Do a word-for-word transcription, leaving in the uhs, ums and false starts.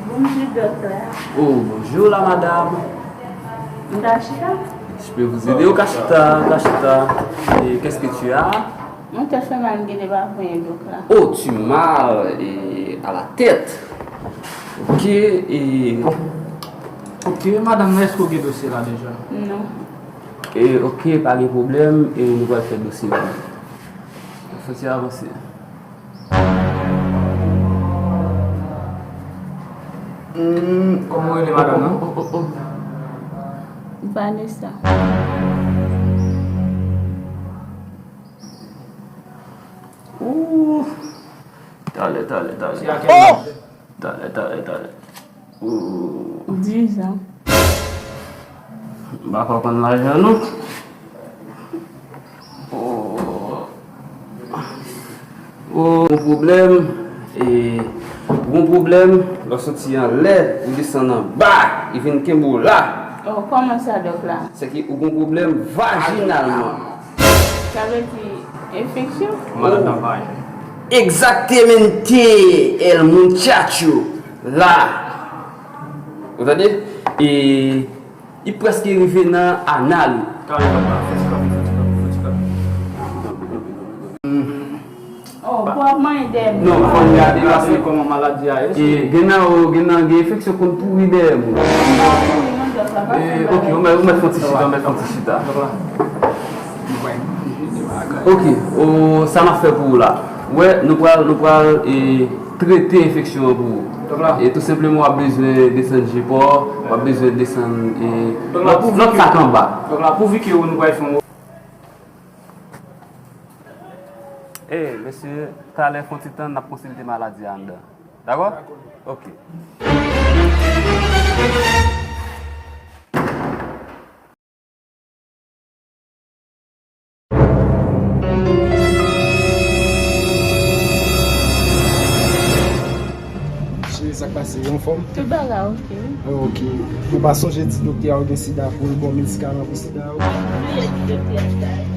Bonjou, doktè. Oh, bonjour, la madame. M ka chita? Je peux vous aider? Ou ka chita, ou ka chita. Et qu'est-ce que tu as? Mwen tèt fè mal, m gen de pa konyen, doktè. Oh, tu mal et à la tête. Ok, et... Ok, madanm nan, èske w gen dosye la deja? Non. E, ok, pa gen pwoblèm, e nou pral fè dosye a. Fò ti avanse. Hmm, kòman w rele madanm nan? Oh, oh, oh, oh. Vanessa. Ooh. Talè, talè, talè. Se a kèl laj? Talè, talè, talè. Ooh. Dizan. M pa konprann lajan non. Oh. Oh, gon pwoblèm. E, gon pwoblèm, lè w soti anlè, ou desann anba, li vin kenbe w la. Oh, kòman sa, dòk la? Se ke ou gon pwoblèm vajinalman. Sa vle di enfeksyon? Malad nan vay. Exactamente, el muchacho la. Ou tande? E li prèske rive nan anal ou. Kale papa, fè ti kanpe, fè ti kanpe, fè ti kanpe. Oh, pou ap manyen dèyè m. Non, fò n gade paske kòman maladi a ye. E gen nan yo, gen nan, gen enfeksyon konn pouri dèyè moun. M pa pouri non, dòk la, pa fè bagay. Ok, ou mèt, ou mèt fè yon ti chita, ou mèt fè yon ti chita. Ok, o, sa m ap fè pou ou la. Wè, nou pral, nou pral, e, trete enfeksyon an pou ou. E tou senpleman, w ap bezwen desann je pa w, w ap bezwen desann, e, lòt, lòt sak anba. Dòk la, pouvi ke nou pral fè yon... E, mesye, talè fè yon ti tan, n ap konsilte maladi a anndan. Dakò? Ok. Cheri, sa k pase? Ou anfòm? Tout bagay ok. Ok. Ou pa sonje di doktè a ou gen sida pou l ba w medikaman pou sida a? Wi, li di doktè a sa.